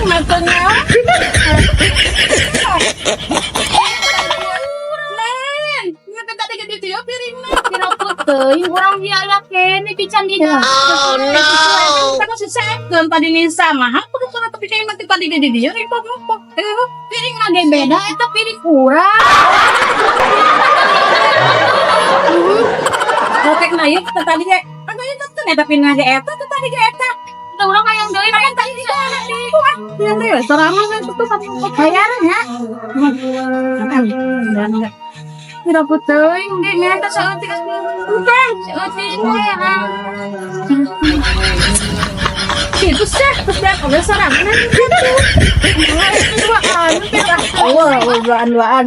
Matanya. Nen, nggak tadi ke ditu ya piringna. Kira teuing urang biaya kene pican di Oh no. Kita sesekeun tadi Nisa mah. Apa kesana tapi kayak nanti tadi di dieu ripok-ripok. Piring ge beda eta piring urang. Rotek na ieu teh tadi ge. Kan ieu teh eta piring ge eta teh tadi ge eta. Eta urang hayang deui Kan tadi di di. Iya teh sorangan kan tuh bayaran ya. Kira teuing ge eta saeutik. Bukan, Saeutik we ah. Itu sih, terus dia kalau sorangan gitu. Duaan, Oh, duaan-duaan.